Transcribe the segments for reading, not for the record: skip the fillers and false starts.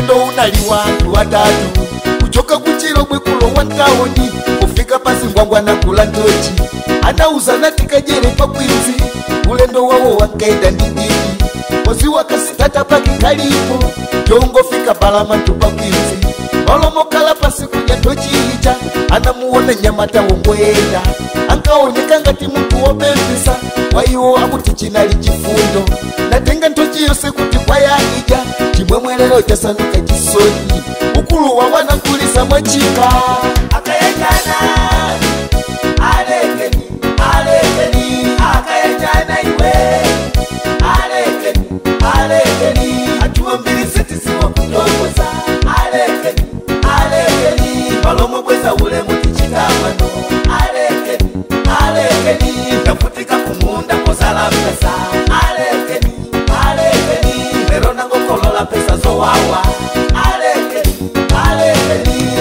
Ulendo unali wanthu watatu kuchoka kuchiromwe kulowa ntawoni kufika pasi ngwangwana kula ntochi anauzana tikajere pakwinzi ulendo wawo wankaenda ndididi kozi wakasitata pakikalipo jongofika palamantu pakwinzi olomokala pasi kuja ntochiicha anamuona nyamata wongoenda ankaoneka ngati muntu wopembesa waiwo akuti chinali chifundo natenga ntochi yonse kuti kwayaija chimwemwerero chasanduka chisoni ukulu wa wanakulisa mwachika akayenjana alekeni alekeni akayenjana iwe alekeni alekeni atuwa mbili sitisiwa kutongoza alekeni alekeni palomwe bweza ule mutichikamano alekeni alekeni tafutika kumunda kozala pesa alekeni alekeni lero nangokolola pesa zowawa alekeni alekeni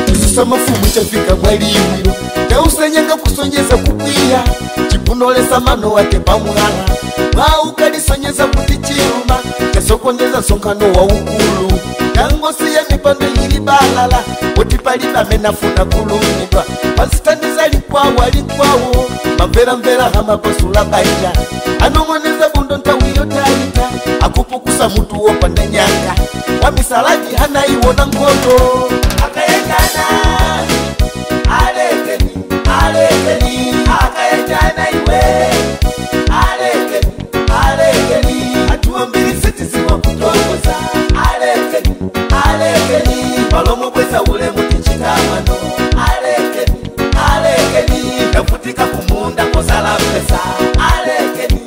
Kisusa mafumu chafika mwaliwiro chausanyanga kusonyeza kukwiya chipunolesa mano wake pamwala mwaukalisonyeza kuti chiruma chasokonyeza nsonkhano wa ukulu tangosiya mipando ili balala kuti palibe amene afuna kulumidwa pasitaniza likwawo alikwawo mamveramvera hamapasula banja anong'oneza bundo nthawi yotaita akupukusa mutu wopanda nyanga wamisalaji hanaiwona nkhondo akayenjana alekeni alekeni akayenjana iwe alekeni alekeni atuwa mbili sitisiwa kutongoza alekeni alekeni palomwe bweza ule mutichikamano alekeni alekeni tafutika kumunda kozala pesa alekeni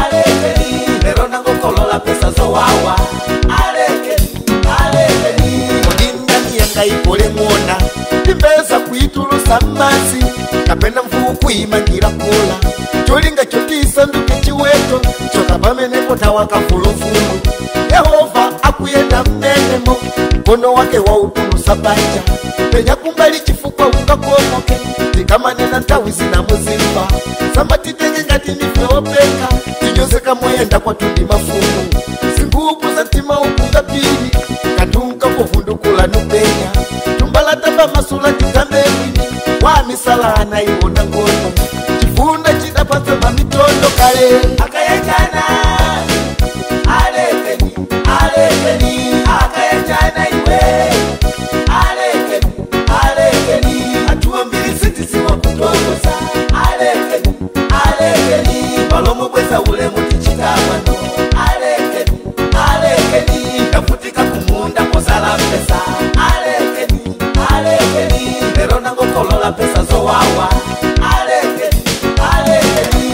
alekeni lero nangokolola pesa zowawa alekeni alekeni odindani yangaipole ng'ona timbeza kuitulusa m'madzi kapena mvuwu kuyimangira kula cholinga chotisanduke chiweto choka pamenepo tawakafulufulu Yehova akuyenda mmenemo mkono wake wautulusa panja penya kumbali chifukwa ungakomoke tikamanena nthawi zinamuzimba sambatitenge ngati ndife opeka tinyozeka moyenda kwathu ndi mafumu zingubu za mtima ukunga pili katunka kuvundukula nupenya tumbalatamba masula nditambe mwini wamisala anaiwona ngono chifunda chidapatsa mamitondo kale akayenjana alekeni alekeni akayenjana iwe alekeni alekeni atuwa mbili sitisiwa kutongoza alekeni alekeni palomwe bweza ule mutichikamano alekeni alekeni tafutika kumunda kozala pesa alekeni alekeni lero nangokolola pesa zowawa alekeni alekeni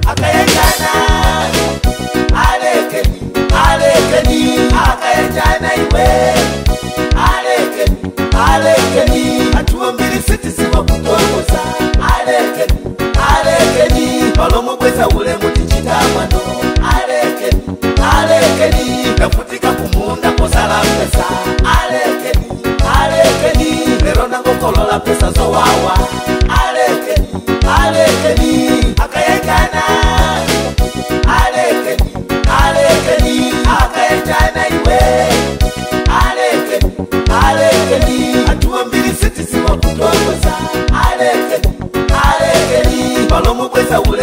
akayenjana alekeni alekeni akayenjana iwe alekeni alekeni atuwa mbili sitisiwa kutongoza alekeni alekeni palomwe bweza ule mutichikamano alekeni alekeni tafutika kumunda kozala pesa alekeni alekeni lero nangokolola pesa zowawa alekeni alekeni akayenjana alekeni alekeni akayenjana iwe alekeni alekeni atuwa mbili sitisiwa kutongoza alekeni alekeni palomwe bweza ule.